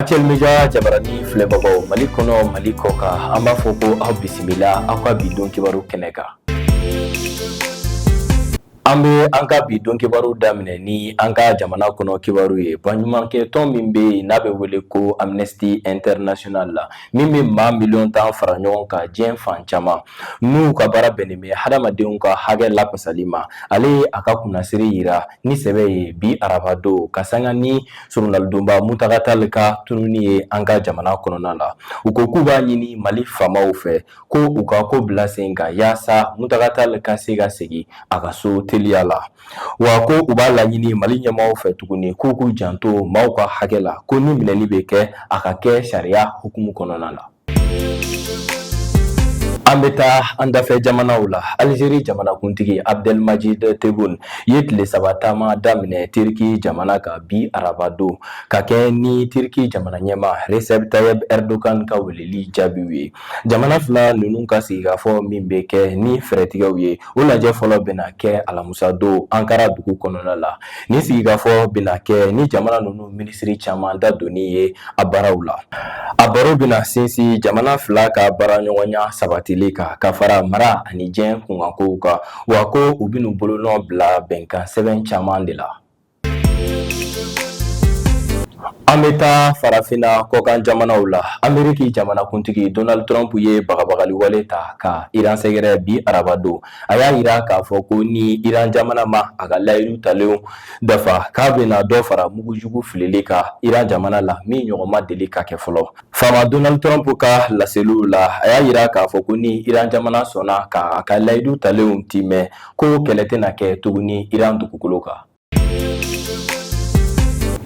Actuel Media jabarani filɛbagaw, Mali kɔnɔ, Mali kɔ kan, an b'a fɔ ko aw bisimila aw ka bi don kibaru kɛnɛ kan. An bɛ an ka bi don kibaru daminɛ ni an ka jamana kɔnɔ kibaru ye. Baɲumankɛ tɔn min bɛ yen n'a bɛ wele ko Amnesty International la, min bɛ maa miliyɔn 10 fara ɲɔgɔn kan diɲɛ fan caman, n'u ka baara bɛnnen bɛ hadamadenw ka hakɛ lafasali ma, ale ye a ka kunnasiri yira ni sɛbɛ ye bi arabadon, ka sanga ni surunalidonba Muntaga Tall ka tununi ye an ka jamana kɔnɔna la. U ko k'u b'a ɲini Mali faamaw fɛ ko u ka ko bila sen kan yaasa Muntaga Tall ka se ka segin a ka so teliya la. Wa ko u b'a laɲini Mali ɲɛmaaw fɛ tuguni k'u k'u janto maaw ka hakɛ la, ko ni minɛli bɛ kɛ, a ka kɛ sariya hukumu kɔnɔna la. An bɛ taa an dafɛ jamanaw la. Algérie jamanakuntigi Abdelmadjid Tebboune ye tile 3 taama daminɛ Turki jamana kan bi arabadon, ka kɛ ni Turki jamana ɲɛmaa Recep Tayyip Erdogan ka weleli jaabiw ye. Jamana fila ninnu ka sigikafɔ min bɛ kɛ ni fɛɛrɛtigɛw ye, o lajɛ fɔlɔ bɛna kɛ alamisa don Ankara dugu kɔnɔna la. Nin sigikafɔ bɛna kɛ ni jamana ninnu minisiri caman da donni ye a baaraw la. A baro bɛna sinsin jamana fila ka baaraɲɔgɔnya sabatili kan, ka fara mara ani diɲɛ kunkankow kan. Wa ko u bɛn'u bolonɔ bila bɛnkan sɛbɛn caman de la. An bɛ taa farafinna kɔkan jamanaw la. Ameriki jamanakuntigi Donald Trump ye bagabagali wale ta ka Iran sɛgɛrɛ bi arabadon. A y'a yira k'a fɔ ko ni Iran jamana ma a ka layidu talenw dafa, k'a bɛna dɔ fara mugujugu filili kan Iran jamana la, min ɲɔgɔn ma deli ka kɛ fɔlɔ. Faama Donald Trump ka laseliw la, a y'a yira k'a fɔ ko ni Iran jamana sɔnna k'a ka layidu talenw timɛ, ko kɛlɛ tɛna kɛ tuguni Iran dugukolo kan.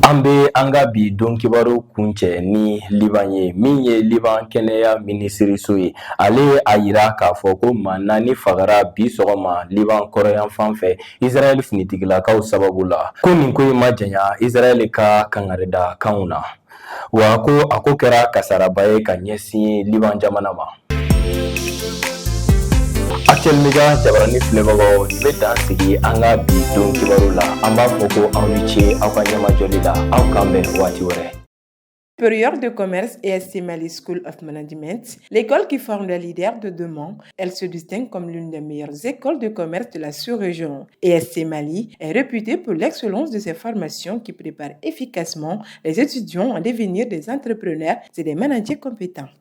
An bɛ an ka bi don kibaru kuncɛ ni Liban ye. Min ye Liban kɛnɛya minisiriso ye, ale a yira k'a fɔ ko maa naani fagara bi sɔgɔma Liban kɔrɔyan fan fɛ Israɛl finitigilakaw sababu la. Ko nin ko in ma janya Israɛl ka kangarida kanw na, wa ko a ko kɛra kasaraba ye ka ɲɛsin Liban jamana ma. Actuel Media jabarani filɛbagaw, nin bɛ dan sigi an ka bi don kibaru la. An b'a fɔ ko aw ni ce aw ka ɲɛmajɔli la. Aw k'an bɛn waati wɛrɛ. Supérieur de commerce et Mali School of Management, l'école qui forme les leaders de demain, elle se distingue comme l'une des meilleures écoles de commerce de la sous-région. ESC Mali est réputée pour l'excellence de ses formations qui préparent efficacement les étudiants à devenir des entrepreneurs et des managers compétents.